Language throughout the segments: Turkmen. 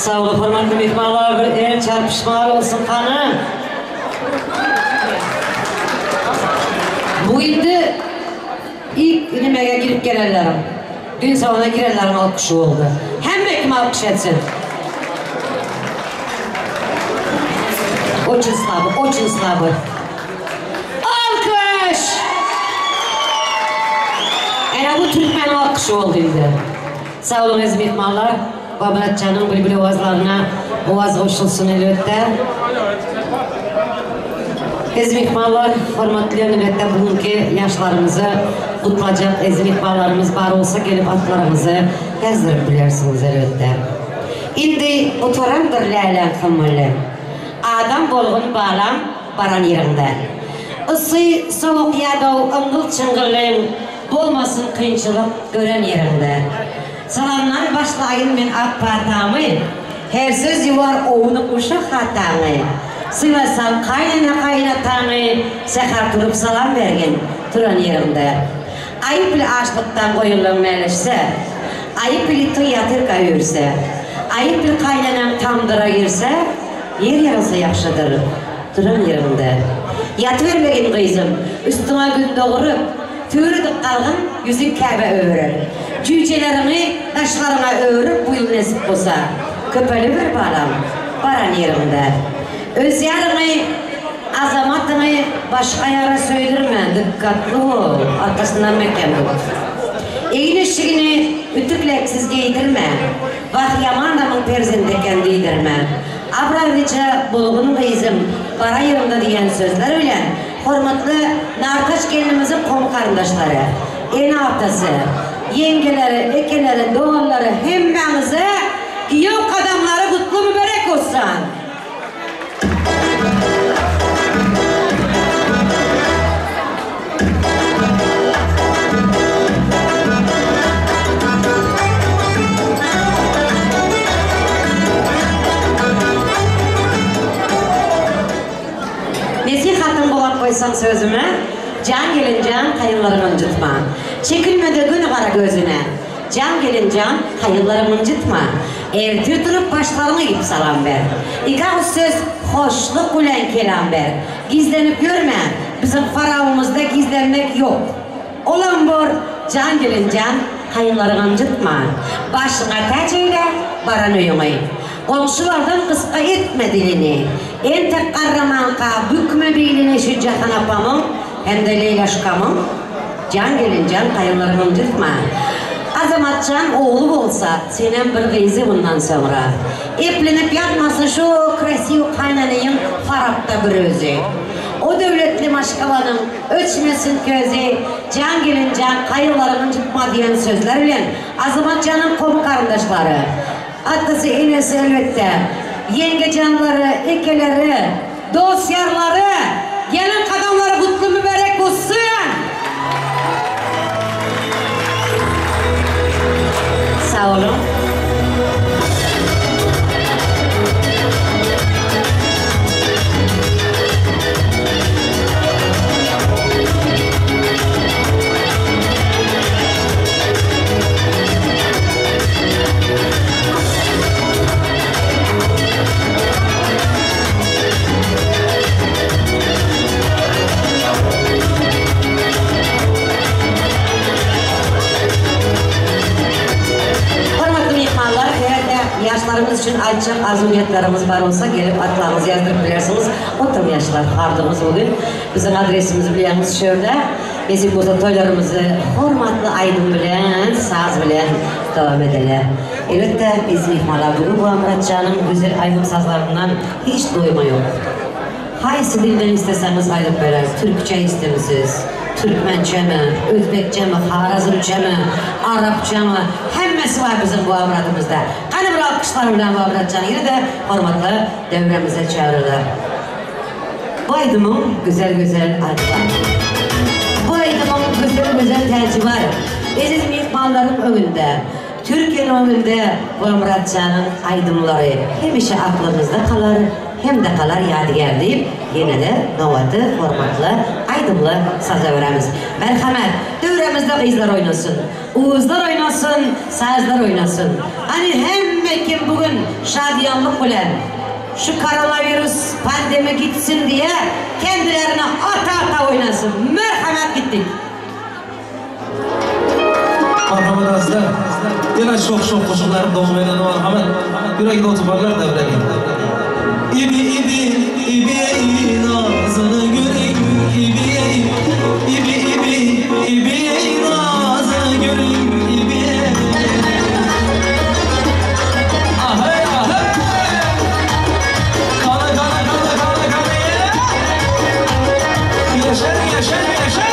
Sag boluň hormatly myhmanlar bir el çarpyşmalar bolsun hany. Bu indi ilk nimege girip gelenleriň, düýn salona girenleriň alkyşy boldy. Hemme kim alkyş etsin. Oçin slabo, oçin slabo. Alkyş! Ene bu türkmeniň alkyşy boldy indi. Sag boluň eziz myhmanlar. Babaratjanyň bilbil owazlaryna owaz goşulsyn elbetde. Eziz myhmanlar, hormatly elbetde bu günki ýaşlarymyzy gutlajak eziz myhmanlarymyz bar bolsa gelip atlaryňyzy ýazdyryp bilersiňiz elbetde. Indi gutarandyr läläň symmaly. Adam bolgun balam baran ýeriňde. Yssy, sowuk ýadaw yňgyl-çyňgyllyň bolmasyn kynçylyk gören ýeriňde. Salamdan başlaýyn men ak patamy, Her söz ýuwar ownuk uşak hataňy. Sylasaň kaýnene kaýynataňy, Säher turup salam bergin turan ýeriňde. Aýyp bile açlykdan goýunlaň mäleşse, Aýyp bile itiň ýatyrka üýrse, Aýyp bile kaýneneň tamdyra girse, Ýer ýarylsa ýagşydyr duran ýeriňde. Ýatybermegin gyzym, üstüňe gün doguryp, Tüwrüdik galgyn, ýüzüň Käbä öwrer. Jüýjeleriňi daşlaryňa öwrüp bu ýyl nesip bolsa, köpeliber balam, baran ýeriňde. Öz ýaryňy, azamatyňy başga ýara söýdürme, dykgatly bol, arkasyndan mäkäm dur. Egin-eşigini ütükleksiz geýdirme, wah ýaman adamyň perzendi eken diýdirme. Abraýlyja bolgun gyzym. Baraýyrynda diýen sözler bilen hormatly Nartaç gelnimiziň goňy-garyndaşlary, ene-atasy, ýeňgeleri, ekeleri, doganlary hemmäňize giýew gadamlary gutly mübärek bolsun! Nesihatym gulak goýsaň sözüme, Jan gelinjan kaýyllaryň ynjytma. Çekilmede göni gara gözüne, Jan gelinjan kaýyllaryň ynjytma. Ertir turup başlaryňy egip salam ber. Iki agyz söz hoşluk bilen kelam ber. Gizlenip ýörme, biziň Farabymyzda gizlenmek ýok. Olam bor, jan gelinjan kaýyllaryň ynjytma. Başyňa täç eýle, baran öýüňi. Goňşulardan gysga etme dilini. Entek garramanka bükme bilini şu Jahan apamyň hem-de Leýlaşkamyň. Jan gelinjan gaýyňlaryňy ynjytma. Azamatjan ogly bolsa, senem bir gyzy mundan soňra. Eplenip ýatmasyn şu krasiw kaýnaneýiň Farapda bir özi. O döwletli maşgalanyň öçmesin közi, jan gelinjan gaýyňlaryňy ynjytma diýen sözler bilen Azamatjanyň gowy garyndaşlary, Atasy, enesi elbetde, ýeňgejanlary, ekeleri, dost-ýarlary, gelen kadamlary gutly mübärek bolsun! Sag boluň! Hormatly myhmanlar, eger-de ýaşlarymyz üçin aýtjak arzuw-niýetleriňiz bar bolsa, gelip atlaryňyzy ýazdyryp bilersiňiz. Oturyň ýaşlar, hardyňyz bu gün. Biziň adresimizi bilýäňiz şu ýerde. Nesip bolsa toýlarymyzy hormatly aýdym bilen, saz bilen dowam edeli. Elbetde, eziz myhmanlar, bu gün Guwanmyrat janyň gözel aýdym-sazlaryndan hiç doýma ýok. Haýsy dilden isleseňiz aýdyp berer, türkçe istemisiz, türkmençemi, özbekçemi, harazmçemi, arapçamy, hemmesi bar biziň Guwanmyradymyzda. Gany bir alkyşlar bilen Guwanmyrat jany ýene-de hormatly döwremize çagyrýarlar. Bu aýdymyň güzel-güzel ady bar. Bu aýdymyň güzel-güzel täji bar. Eziz myhmanlaryň öňünde, Türkiýeniň öňünde Gulamyrat janyň aýdymlary hemişe aklymyzda galar hem-de galar ýadygär diýip, ýene-de nobaty hormatly aýdymly saza beremiz. Merhemet, döwremizde gyzlar oýnasyn, uzlar oýnasyn, sazlar oýnasyn. Hany hemme kim bu gün şadyýanlyk bilen Şu koronawirus pandemi gitsin diýe kendilerine ata ata oýnasyn. Merhamat gitdik. Marhamat azizler. Ýene şoh şoh goşuklarym dowam edende marhamat. Ýüregi doty barlar däwrege. Ibi ibi ibi nazyny göreyim ibi ibi ibi ibi nazyny göreyim ibi. Aheý aheý. Gana gana gana gana gana Ýeşer ýeşer ýeşer.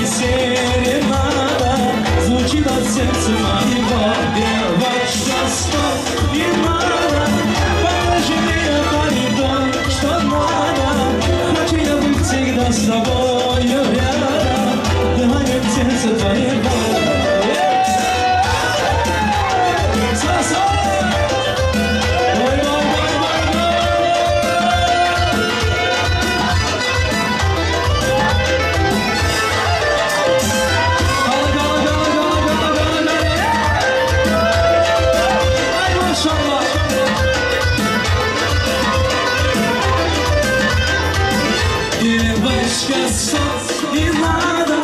Серенада звучит от сердца моего. Девочка, с тобою рядом, Дыханием сердца твоего. Са-са! Ой, ой, ой, ой, ой! Gala, gala, gala, gala, gala, gala, gala. Ay maşallah. Девочка, не надо,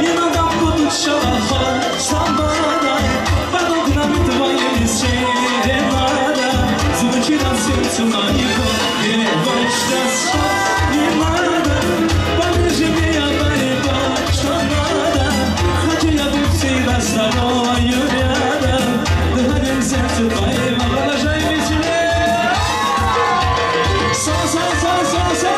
не надо буду свобода. Под окнами твоими серенада звучит от сердца моего. Девочка, не надо, поближе меня борьба, что надо. Хочу я быть всегда с тобою рядом, дыханием сердца твоего. Продолжай веселее. Со, со, со, со, со.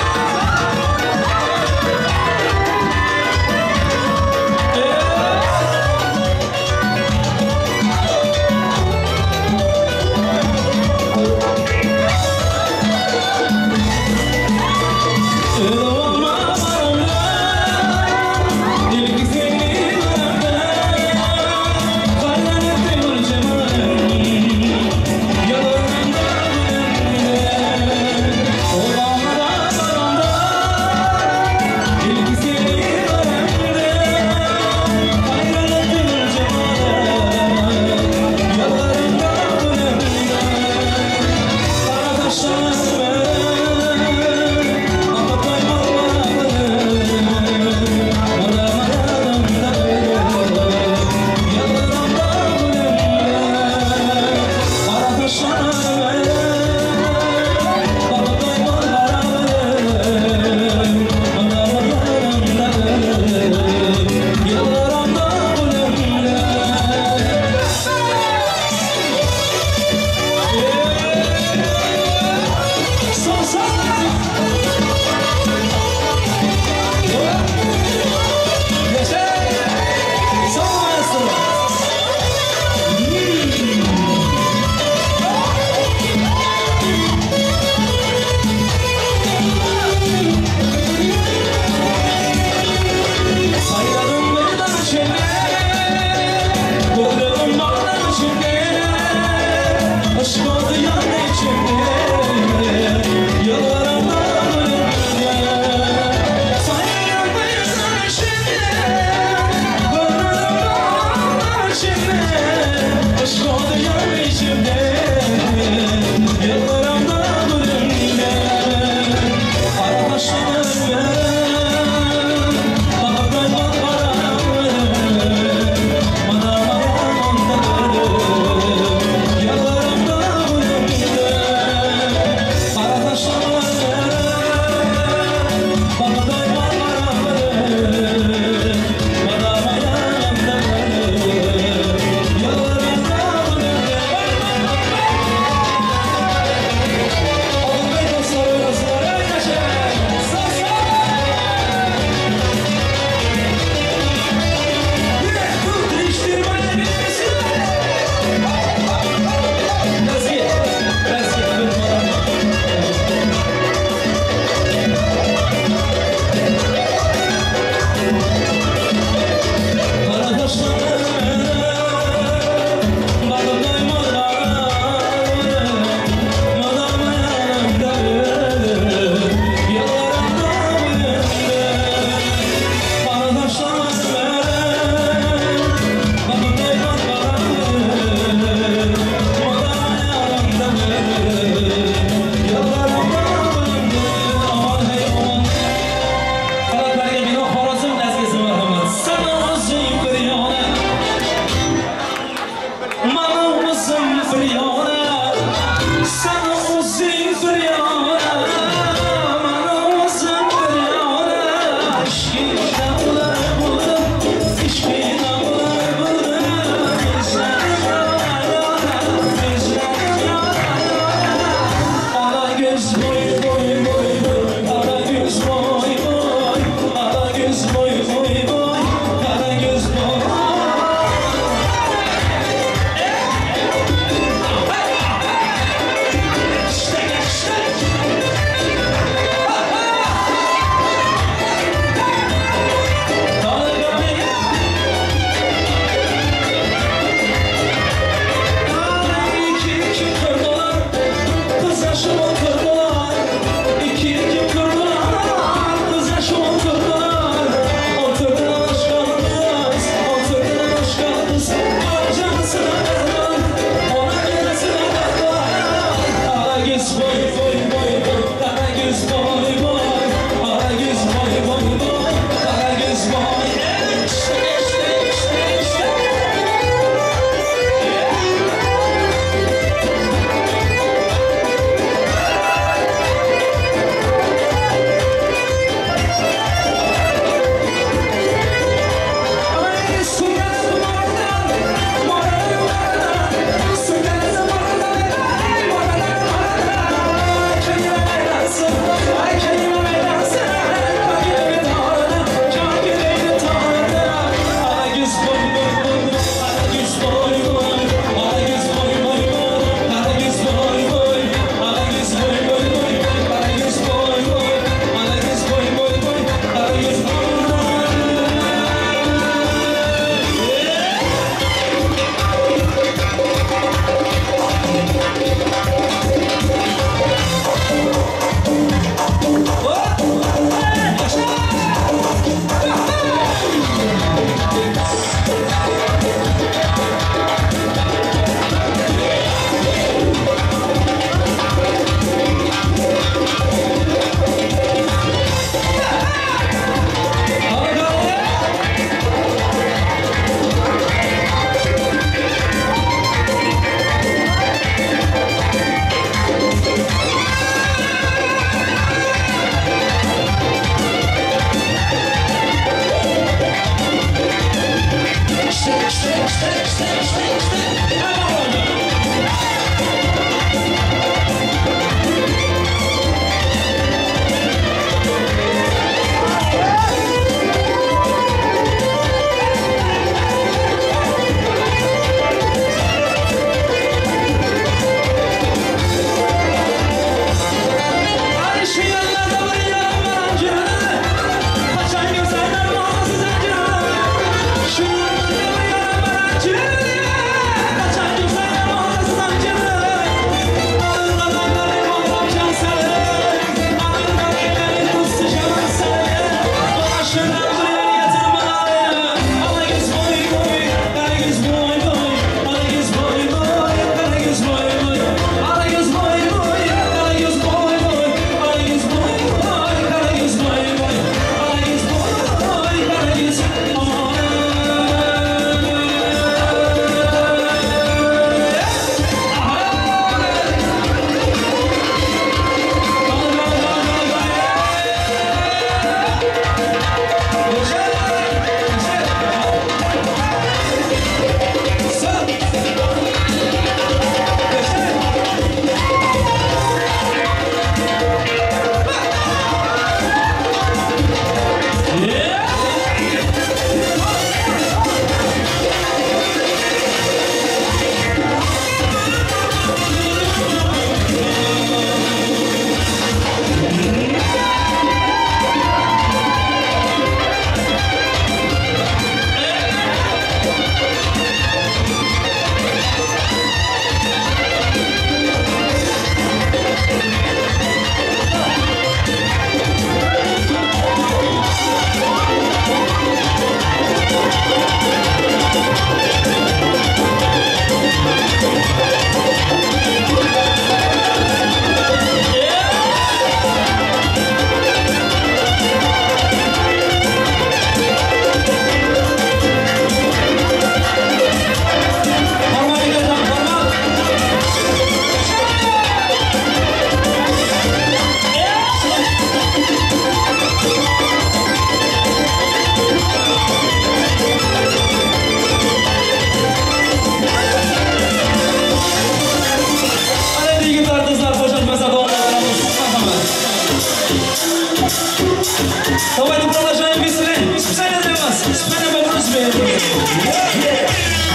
Давайте продолжаем веселить. Специально для вас, специально по просьбе.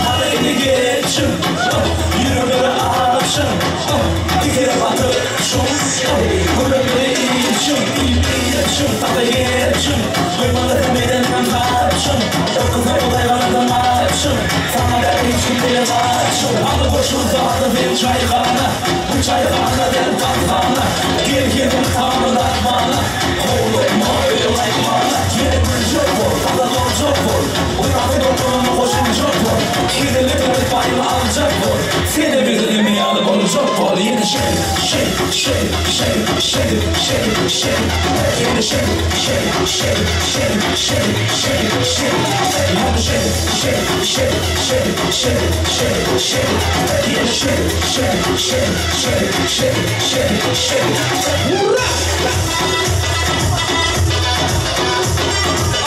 Hadi geçin, yürümleri açın, dikeri batıp şun, gürümleri için, için, tadı geçin, duymaları bedenden kaçın, kızı odaylarından açın, sana da hiç kimseye açın, adı koşuldu adı bir çayxana, bu çayxana del tatxana, gel gelin tamını atmana, kovulma öyle Yine gülcek bol, tadı olacak bol, Uyanı dokununu koşulacak bol, Kirli bir payını alacak bol, Seni bir yemeği alıp olacak bol, Yine şey, şey, şey, şey, şey, şey, şey, Yine şey, şey, şey, şey, şey, şey, şey, Yine şey, şey, şey, şey, şey, şey, şey, Yine şey, şey, şey, şey, şey, şey, şey, Hurra!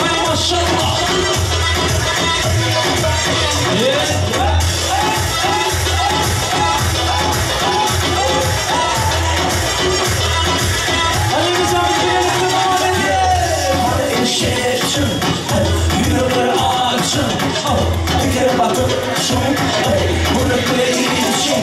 Ay maşallah! Yeah. Hadi biz abi birlikte devam edelim. Şişin, yürüleri açın, bir batıp şun, bunu için,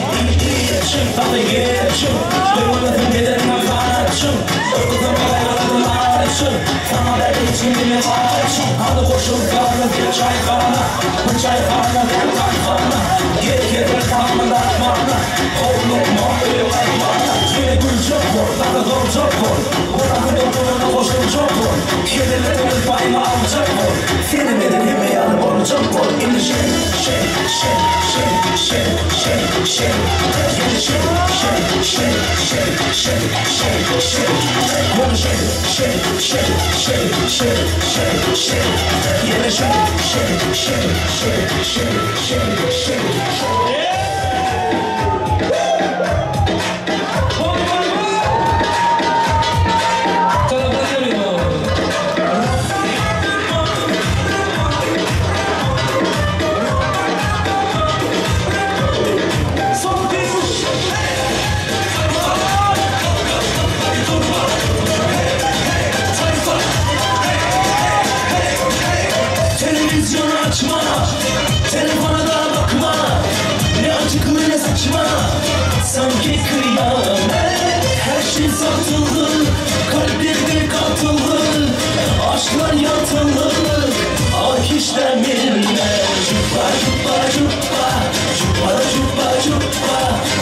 için, tadı geçin, duymaların bedenine kaçın, öküzün bayralarını açın, sana da için bile açın, hadi koşun kanı bir çayxana, bu çayxana bir tatxana, gel gel tamını atmana, kovulma öyle ayvana, yine gülcek bol, tadı dolacak bol, Bırakın dokununu koşulacak bol, Kedilerimiz payını alacak bol, Seni benim yemeği alıp olacak bol, İndi şey, şey, şey, şey, şey, şey, şey, Yine şey, şey, şey, şey, şey, şey, şey, Yine şey, şey, şey, şey, şey, şey, şey, Yine şey, şey, şey, şey, şey, şey, şey, Hadi, hadi, hadi. Taraftar geliyor. Son bir vuruş. Televizyon açma, telefona da bakma. Ne açıklı ne saçma, sanki kıyamet. Her şey satıldı, kalpler katıldı. Aşklar yatıldı, ah işte millet. Cuppa cuppa cuppa, cuppa cuppa cuppa.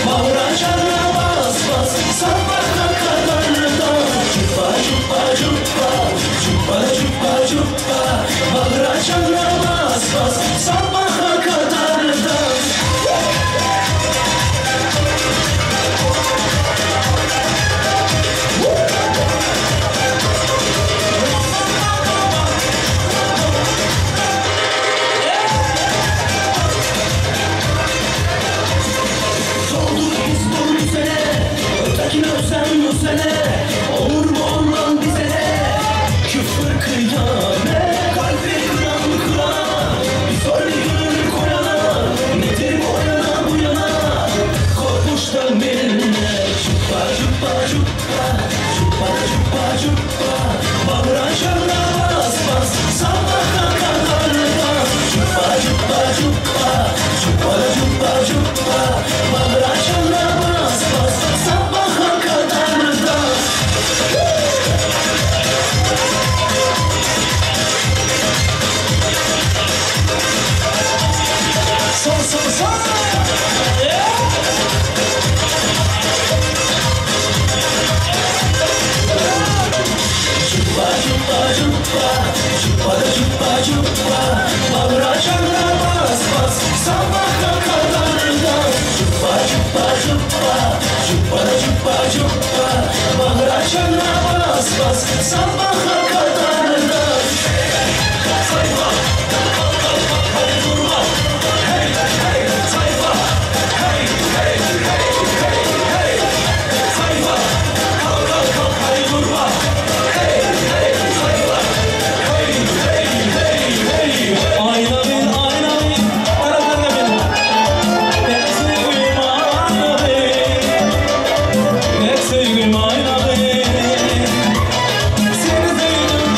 Bağıra çağıra bas bas, sabaha kadar da. Cuppa cuppa cuppa, cuppa cuppa cuppa. Bağıra çağıra bas bas, sabaha kadar da. Dolduk biz dolu düzene, ötekine özen özene. Olur mu ondan bize ne? Küfür kıyamet, kalbi kıran kırana, bir sor bir gönül koyana. Nedir bu o yana bu yana? Korkmuş da millet. Cuppa cuppa cuppa, cuppa cuppa cuppa. Bağıra çağıra bas bas, sabaha kadar dans. Cuppa cuppa cuppa, cuppa cuppa cuppa. Bağıra çağıra bas bas, sabaha kadar dans. Son son son. Yeah. Cuppa cuppa cuppa, cuppa da cuppa cuppa. Bağıra çağıra bas bas, sabaha kadar dans. Cuppa cuppa cuppa, cuppa da cuppa cuppa. Bağıra çağıra bas bas, sabaha kadar dans. Sayfa, kalk kalk kalk hadi durma. Hey hey sayfa, hey hey hey hey hey. Sayfa, kalk kalk kalk hadi durma. Hey hey sayfa, hey hey hey hey. Ayna bir ayna bir, taraftar benim. Pek sevgim ayna bir, pek sevgim ayna bir. Seni sevdim.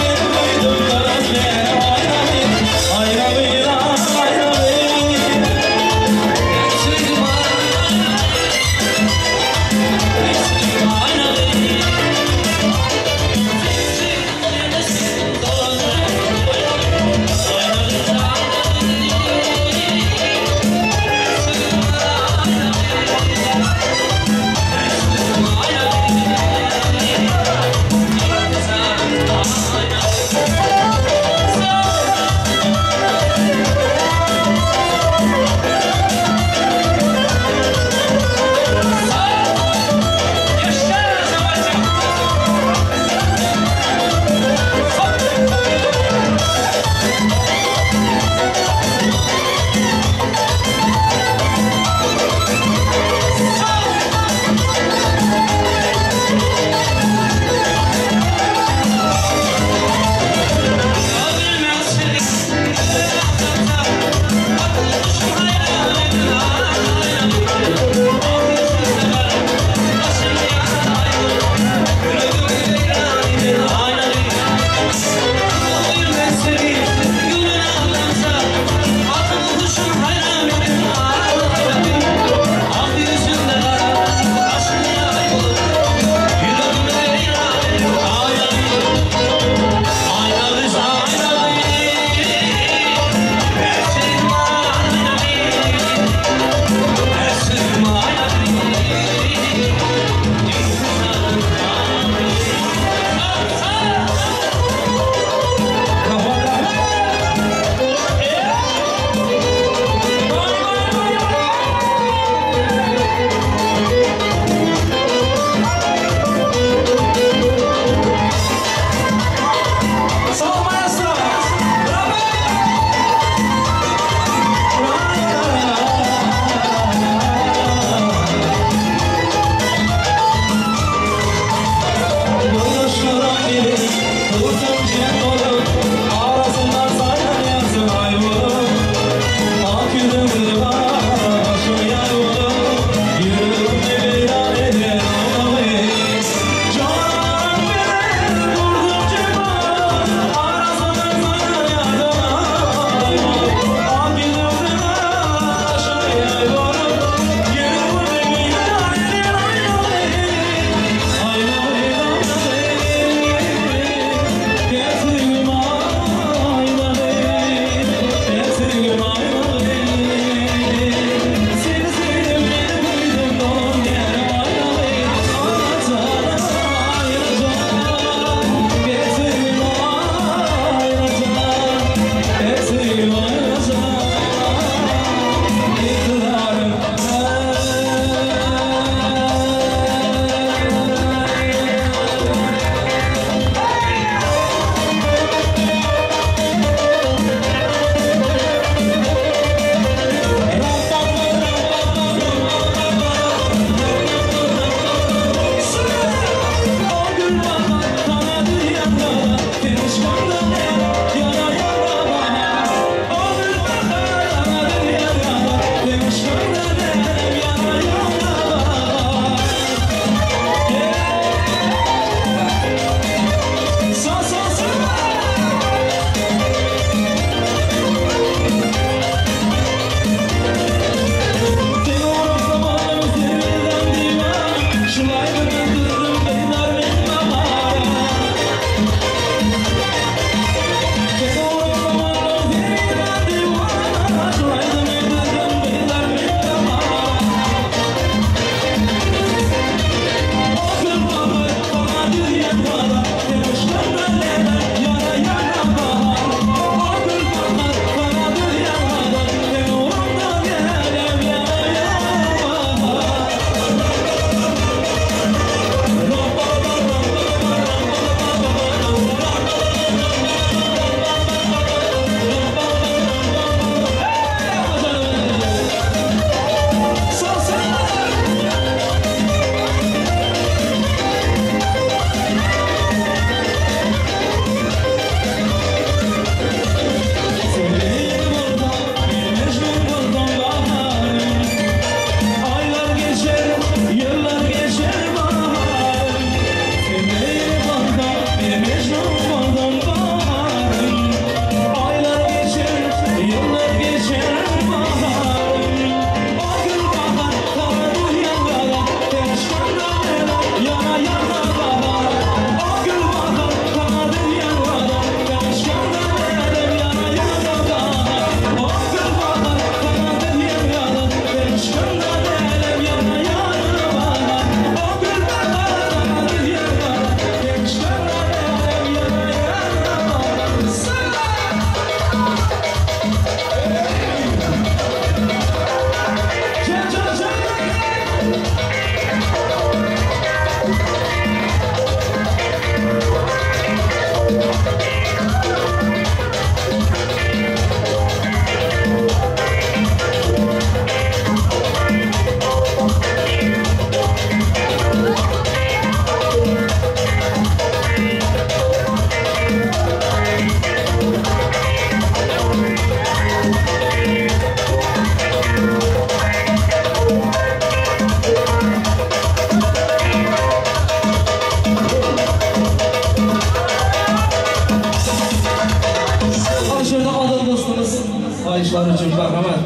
Haýyşlar üçin marhamat.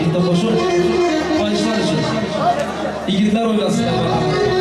Bitta qo'shiq haýyşlar üçin. Yigitlar o'ynasinlar marhamat.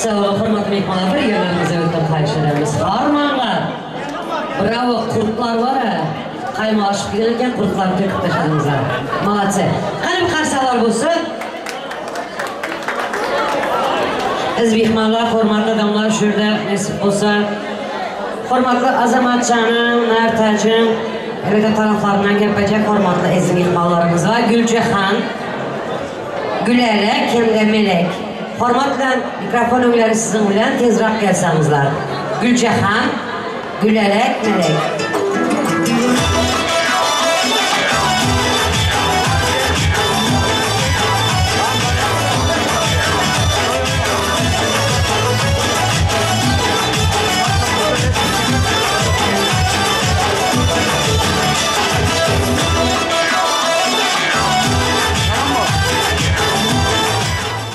Sag boluň hormatly myhmanlar bir ýerlerimize ötüp haýyş edemiz. Harmaňlar! Brawo kurtlar bar-a. Gaýmak aşyp giden eken kurtlary töküp taşladyňyzlar. Maladse. Gany bir karsalar bolsa. Aziz myhmanlar, hormatly adamlar şu ýerde nesip bolsa hormatly Azamatjanyň, Nartäjiň elbetde taraplaryndan gepleşjek hormatly eziz myhmanlarymyz bar. Güljahan. Gülälek hem-de Melek. Hormat bilen mikrofon öňleri siziň bilen tezrak gelseňizler. Güljahan, Gülälek, Melek.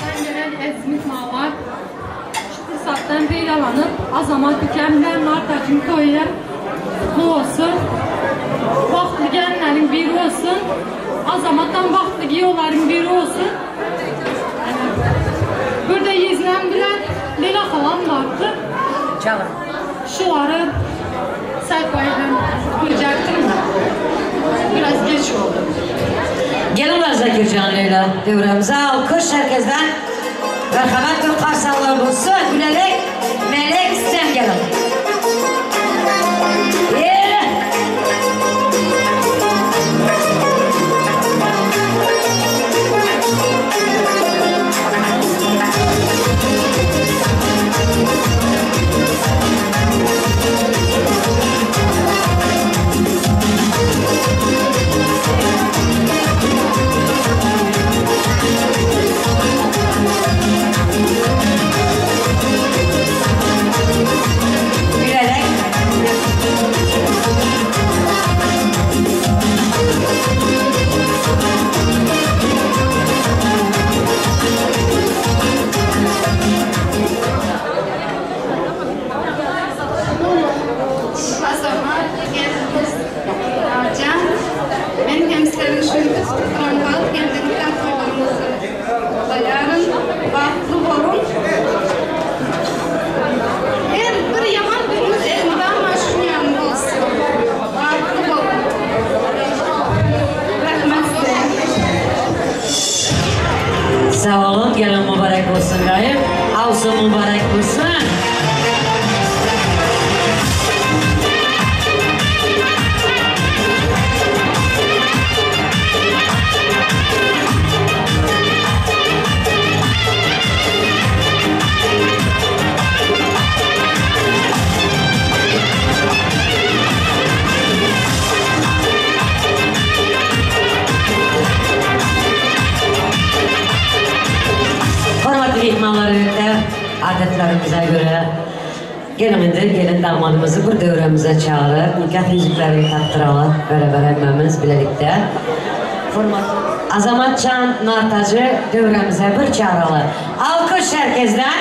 Sen gelen eziz myhmanlar, şu pursatdan peýdalanyp, Azamat bikäm bilen Nartäjiň toýy hem gutly bolsun. Bagtly gelinleriň biri bolsun. Azamatam bagtly giýewleriň biri bolsun. Birde ýeznäm bilen Leýla halam bardy. Şulary serpaý hem gutlajakdym. Biraz geç oldu. Geliňler Zakirjan Leýla döwrämize alkyş herkesden merhamet we karsalar bolsun Gülälek Melek sen geliň. Ýere. Sizleriň şeýdip duran bagt hem-de nikah toýlaryňyzy gutlaýaryn. Bagtly boluň. Her bir ýaman günüňiz elmydama şuň ýaly bolsun. Bagtly boluň. Rahmet size. Sag boluň, gelin mübarek bolsun daýym. Awsy mübarek bolsun. Hormatly myhmanlar öýde adatlarymyza görä geliň indi gelin damadymyzy bir döwremize çagyryp nikah ýüzüklerini takdyraly beraber hemmämiz bilelikde. Hormatly Azamatjan Nartajy döwremize bir çagyraly. Alkyş herkesden.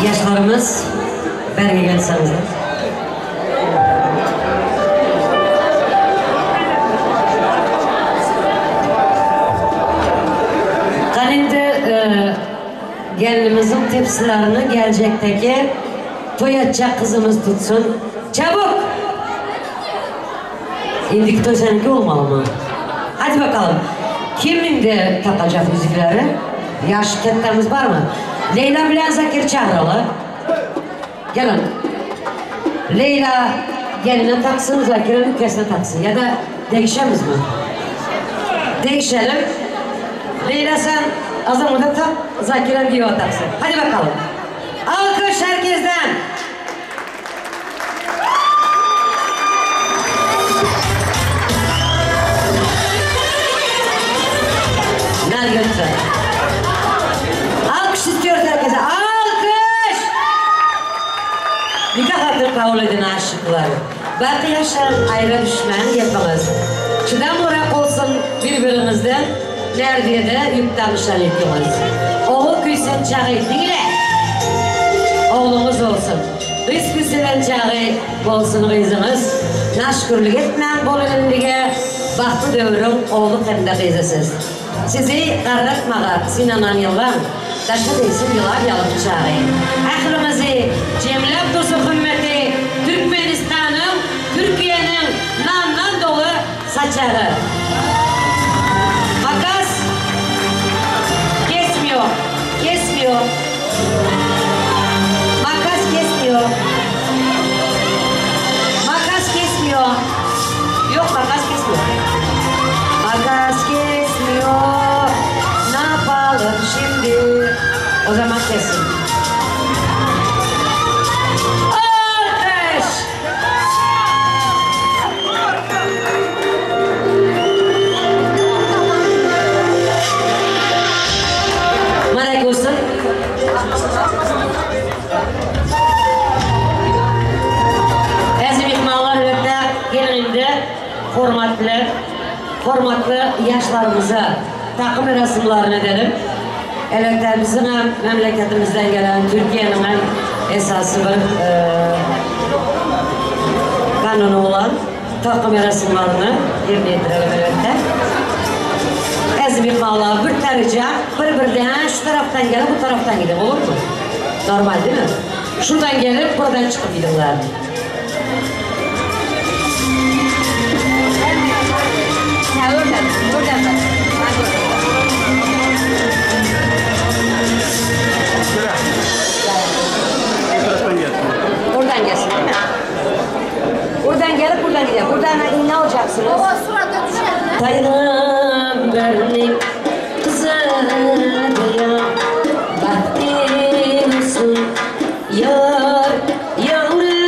Ýaşlarymyz bärge gelseňizler. Gany indi gelinimiziň tepsilerini geljekdeki toý etjek gyzymyz tutsun. Çabuk! Indiki toý seniňki bolmalymy? Hadi bakalym. Kim indi takacak ýüzükleri? Ýaş ketdemiz barmy? Leýla bilen Zakir çagyraly. Geliň. Leýla geline taksyn, Zakirem ükesine taksyn. Ýa-da degişemizmi? Degişelim. Leýla sen Azamada tak, Zakirem giýewe taksyn. Hadi bakalym. Alkyş herkesden! Nergülte. Alkış istiyoruz herkese. Alkış! Nikah hatır kabul edin aşıklar. Baky ýaşaň aýra düşmäň gepiňiz. Çydam orak bolsun bir-biriňizden Närdede ýük daňyşan ýüküňiz. Ogul küýsen çagy diňle! Ogluňyz bolsun. Gyz küýselen çagy bolsun gyzyňyz. Naşükürlik etmäň bol elinlige, Bagtly döwrüň ogly hem-de gyzy siz. Sizi garratmaga synanan ýylan, Daşa degsin ýylan ýaly pyçagy. Ählimizi jemläp dursun hümmeti, Türkmenistanyň, Türkiýäniň nandan doly saçagy. Makas kesmiyor, kesmiyor. Makas kesmiyor. Makas kesmiyor. Yok makas kesmiyor. Makas kesmiyor. Ne yapalım şimdi? O zaman kesin. Alkış! Mübarek olsun. Eziz myhmanlar elbetde geliň indi hormatly hormatly ýaşlarymyza takym merasymlaryny edelim. Elbetde biziň hem memleketimizden gelen Türkiýäniň hem esasy bir kanuny bolan takym merasymlaryny ýerine ýetirelim elbetde. Eziz myhmanlar bir terje bir birden şu tarapdan gelip bu tarapdan gidiň olurmy? Normal değil mi? Şuradan gelip buradan çykyp gidiňler. Oradan gelsin değil mi? Buradan gelip buradan gidelim. Buradan ne alacaksınız? Baba surata düşer. Peygamber'in kızı ya bahtın olsun yar yavrum.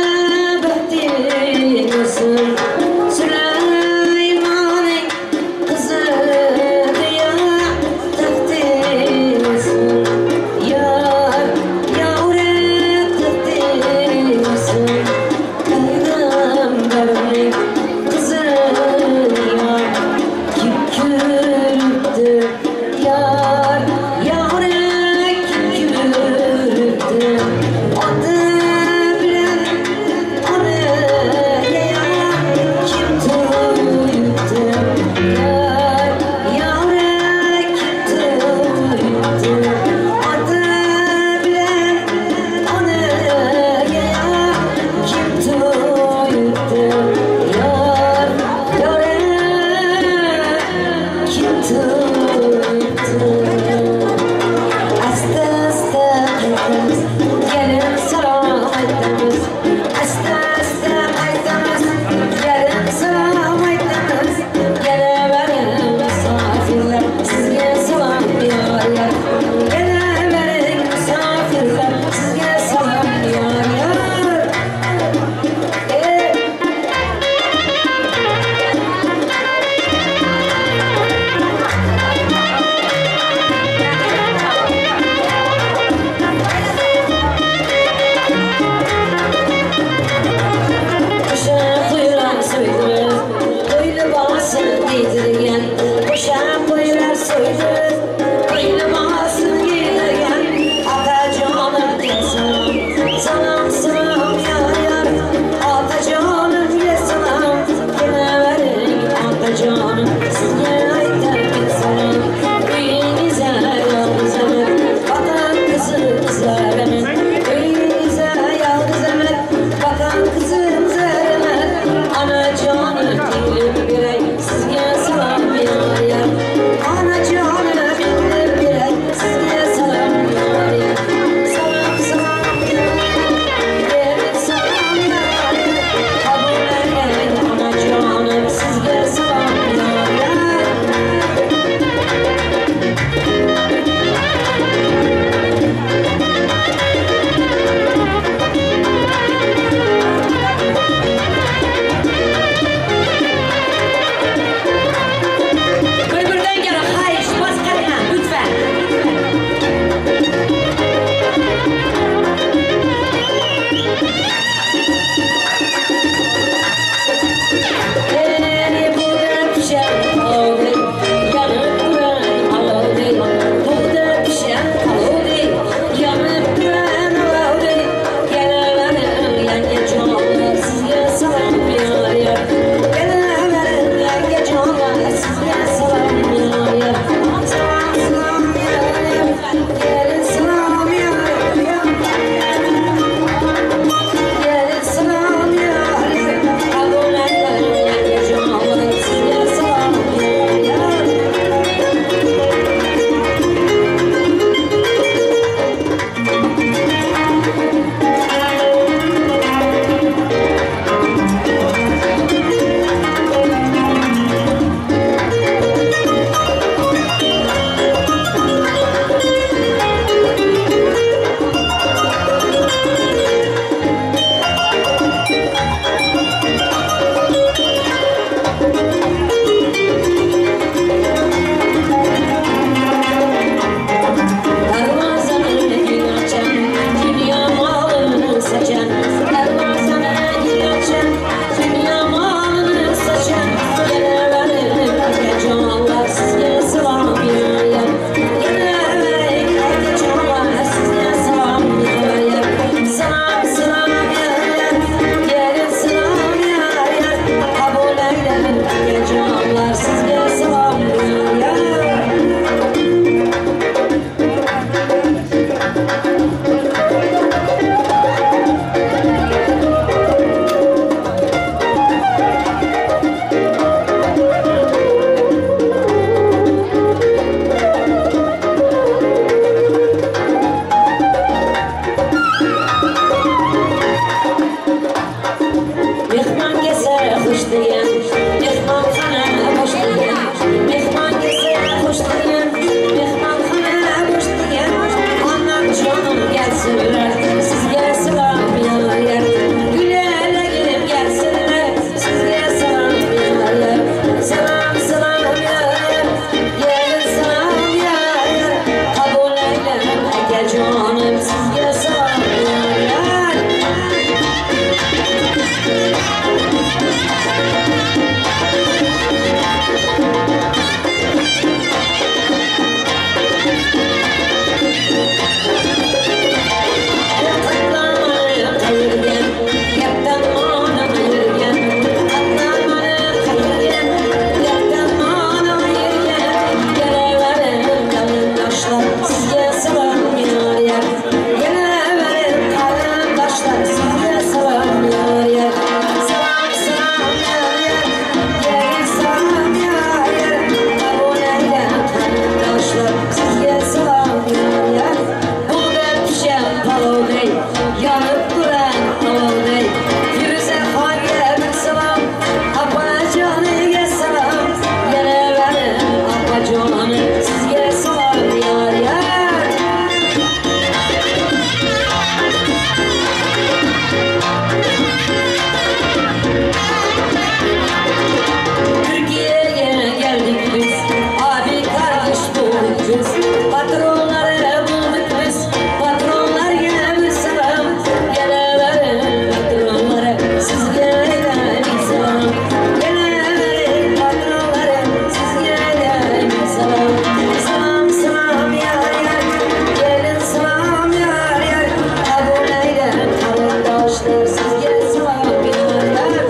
Garyndaşlar sizge salam ýar-ýar.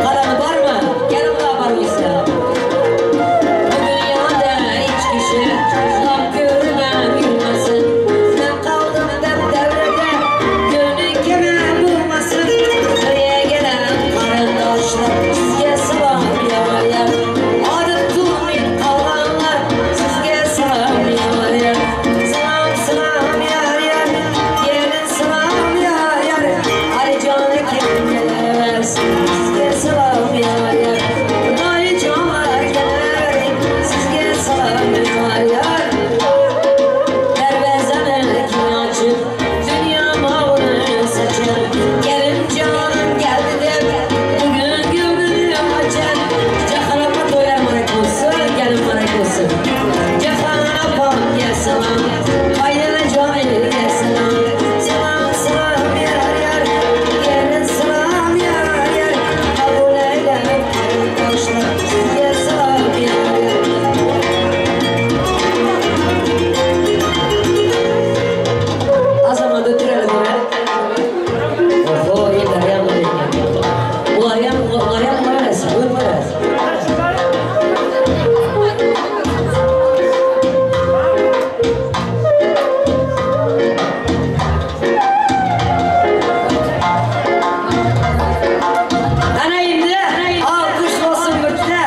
Galany barmy? Geliň bar bolsa. Bu dünýäde hiç kişi gam görmän ýürmesin. Men galdym dep döwrede göwni kemem bolmasyn. Öýe gelen garyndaşlar sizge salam ýar-ýar. Ady tulmyp galganlar sizge salam ýar-ýar. Salam salam ýar-ýar. Gelin salam ýar-ýar. Alyjan eken gelewersin sizge salam ýar-ýar. Daýyjanlar geleweriň sizge salam ýar-ýar. Derwezäni kim açyp dünýä malyny saçar. Gelin janym geldi dep bugün göwnüni açar. Jahan apa toýlar mübarek bolsun, gelin mübarek bolsun. Jahan apam gel salam, Gaýynene jaýy salam. Salam salam ýar-ýar, gelin salam ýar-ýar. Kabul eýle garyndaşlar sizge salam ýar-ýar. Azamat ötüreli göre. Oho, iller ýanlar eken. Ular ýan, ular ýan ötmez, ötmez. Ana indi alkyş bolsun mürtde.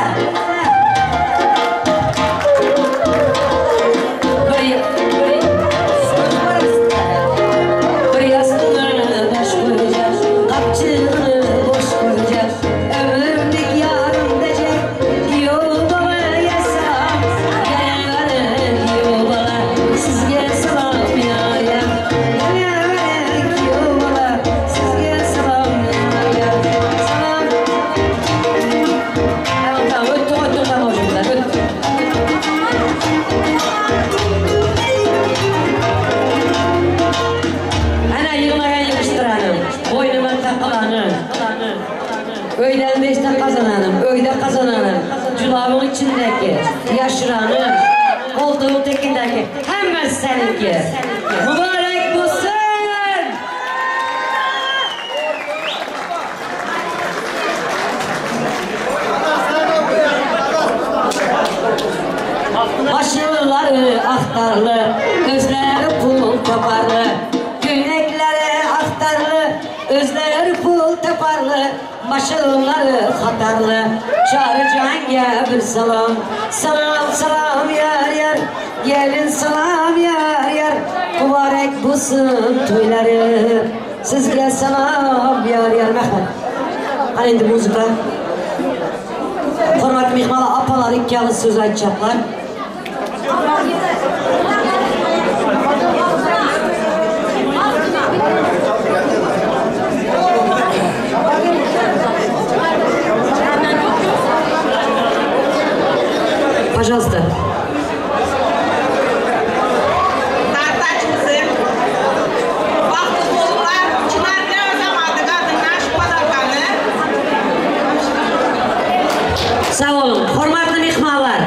Bir, bir ýassygyny baş goýjak, gapjygyny boş goýjak, ömürlik ýarym dejek, giýew bala ýasam, geleweriň giýew bala, sizge salam ýar-ýar. Geleweriň giýew bala, sizge salam ýar-ýar. Salam. Tamam tamam ötdük ötdük tamam çocuklar ötdük. Ana ýygnaýan ýygyşdyranym, boýnuma kakylany. Öýden beşde gazananym, öýde gazananym, julabyň içindäki, ýaşyranym, goltugyň tekindäki, hemmesi seniňki. Mübarek bolsun! Maşynlary agtarly, özleri pul taparly, Köýnekleri agtarly, özleri pul taparly, Maşynlary hatarly, Çary janga bir salam. Salam, salam ýar-ýar, gelin salam ýar-ýar, Mübarek bolsun toýlary, sizge salam ýar-ýar. Mehmet, hany indi muzıka. Hormatly myhmanlar, apalar iki agyz söz aýtjaklar. Пожалуйста. Nartaçymyzy bagtly boldular. Çynar bilen Azamadyň adyndan şu podarkany. Sag boluň, hormatly myhmanlar!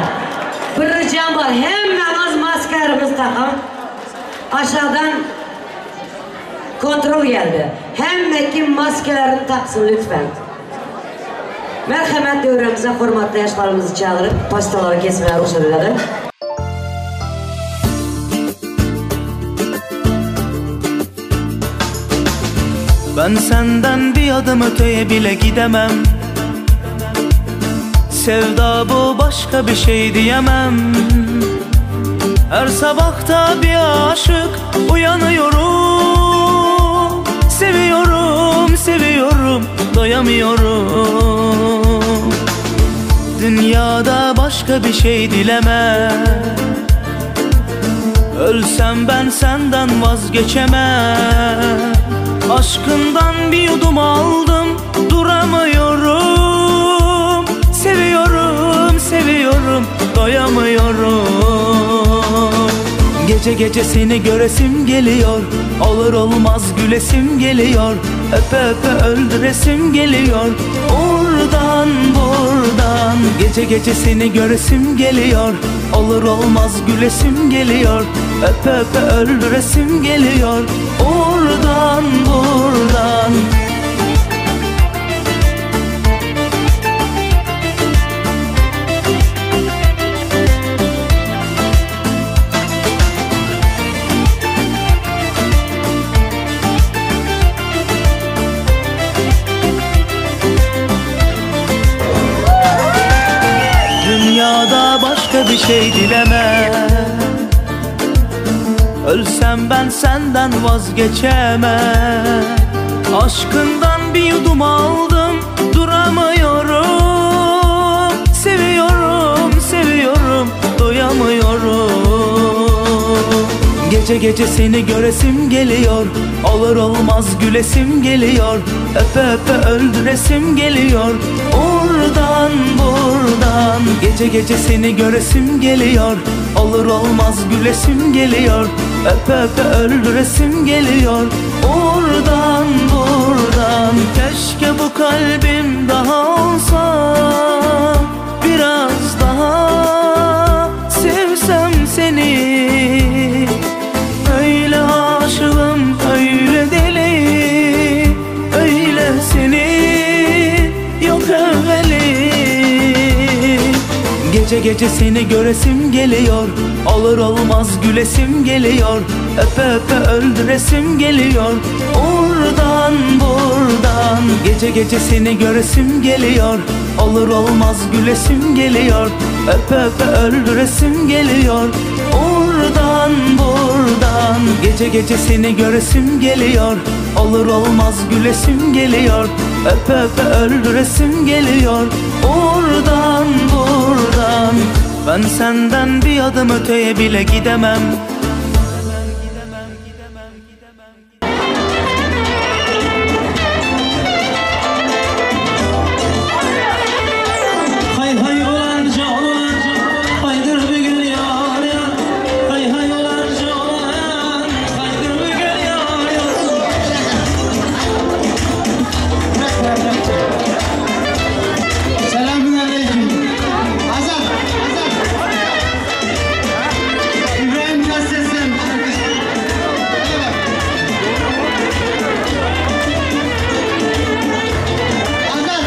Bir rejam bar, hemmäňiz maskalarňyzy takyň. Aşakdan kontrol geldi. Hemme kim maskalaryny taksyn lütfen. Merhemet döwremize hormatly ýaşlarymyzy çagyryp, pastalary kesmäge rugsat edeli. Ben senden bir adım öteye bile gidemem. Sevda bu başka bir şey diyemem. Her sabahta bir aşık uyanıyorum. Seviyorum, seviyorum, doyamıyorum. Dünyada başka bir şey dilemem. Ölsem ben senden vazgeçemem. Aşkından bir yudum aldım, duramıyorum. Seviyorum, seviyorum, doyamıyorum. Gece gece seni göresim geliyor. Olur olmaz gülesim geliyor. Öpe öpe öldüresim geliyor. Oradan buradan. Gece gece seni göresim geliyor. Olur olmaz gülesim geliyor. Öpe öpe öldüresim geliyor. Oradan buradan. Dünyada başka bir şey dilemem Ölsem ben senden vazgeçemem Aşkından bir yudum aldım duramıyorum Seviyorum, seviyorum, doyamıyorum Gece gece seni göresim geliyor Olur olmaz gülesim geliyor Öpe öpe öldüresim geliyor Oradan buradan Gece gece seni göresim geliyor Olur olmaz gülesim geliyor Öpe öpe öldüresim geliyor Oradan buradan Keşke bu kalbim daha olsa Biraz daha sevsem seni Öyle aşığım, öyle deli Öyle seni yok evveli Gece gece seni göresim geliyor Olur olmaz gülesim geliyor Öpe öpe öldüresim geliyor Oradan buradan Gece gece seni göresim geliyor Olur olmaz gülesim geliyor Öpe öpe öldüresim geliyor Oradan buradan Gece gece seni göresim geliyor Olur olmaz gülesim geliyor Öpe öpe öldüresim geliyor Oradan buradan Ben senden bir adım öteye bile gidemem Hay hay ulan canan Haydır bir gün yar yar Hay hay ulan canan Haydır bir gün yar yar Selamünaleyküm. Azat, Azat. İbrahim biraz seslen. Evet. Azat.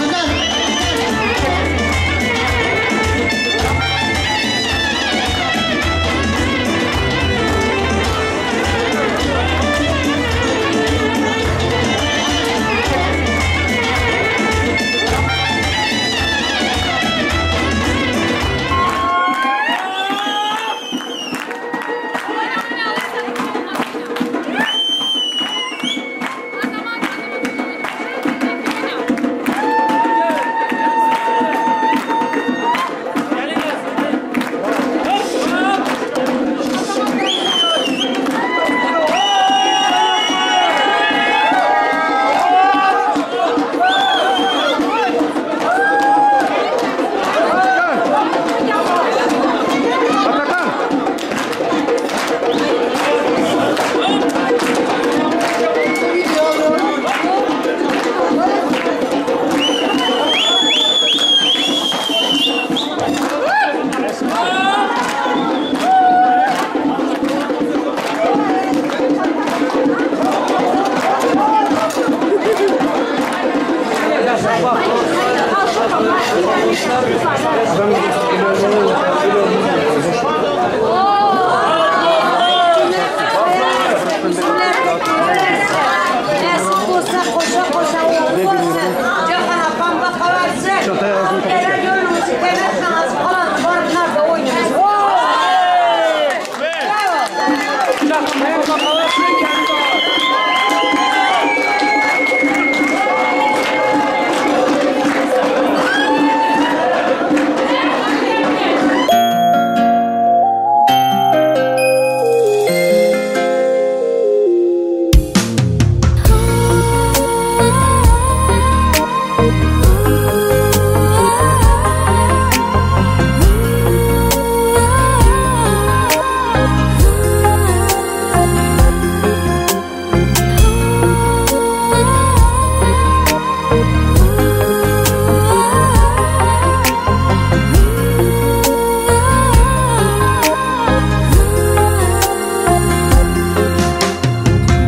Azat. Nasip olsa koşa koşa oğlu olsun. Cahana pamba kavarsın. Ele gönlümüzü demetmez falan var nerede oynuyoruz. Bravo.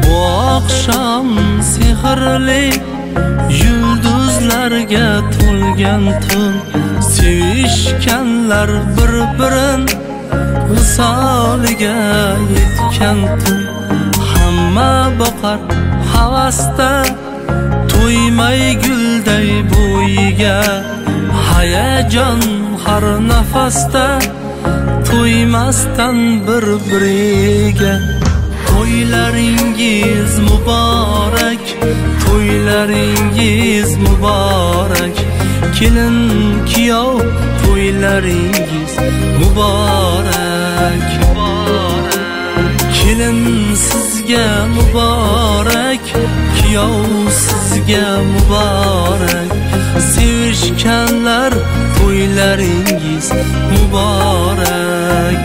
Bu akşam sehrli yulduzlarga to'lgan tun Sevishganlar bir-birin Visoliga yetgan tun Hamma boqar havasda. To'ymay gulday bo'yiga, Hayajon har nafasda. To'ymasdan bir-biriga. To'ylaringiz muborak, to'ylaringiz muborak. Kelin kuyov to'ylaringiz muborak. Kelin sizga muborak, kuyov sizga muborak. Sevishganlar to'ylaringiz muborak.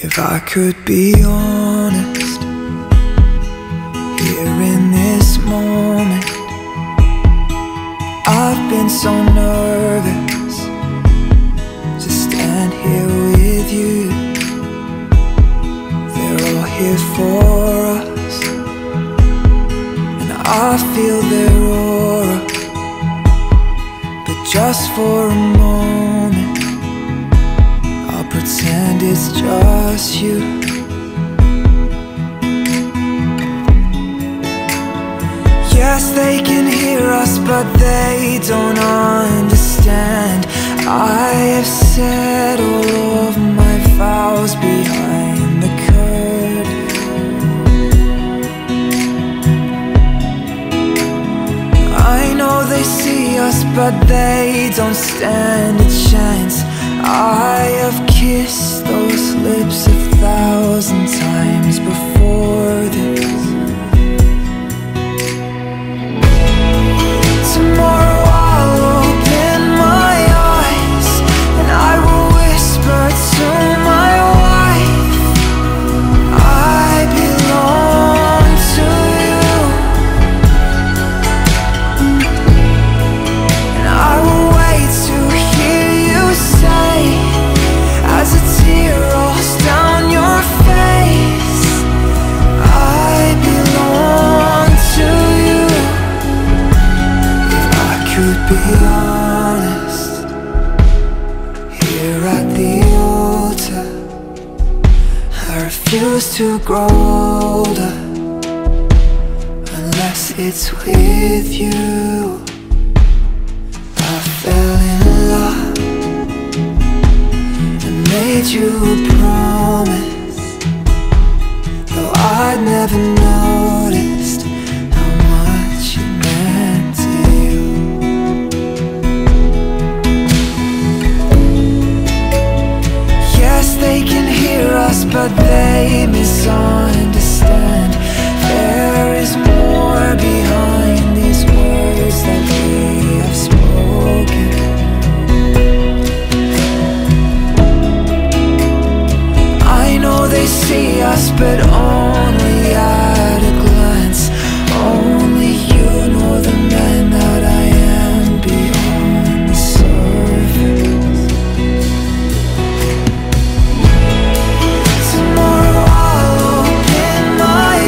If I could be honest, here in this moment, I've been so nervous to stand here with you. They're all here for us, and I feel their aura. But just for a moment, I'll pretend it's just you. Yes, they can hear us, but they don't understand. I have said all of my vows behind the curtain. I know they see us, but they don't stand a chance. I have kissed those lips 1,000 times before this. Tomorrow I'll open my eyes and I will whisper to my wife, I belong to you. And I will wait to hear you say, as a tear rolls down your face, I belong to you. If I could be honest, here at the altar, I refuse to grow older unless it's with you. I fell in love and made you a promise, though I'd never noticed how much it meant to you. Yes, they can hear us, but they misunderstand. There is more behind these words that we have spoken. I know they see us, but only at a glance. Only you know the man that I am beyond the surface. Tomorrow I'll open my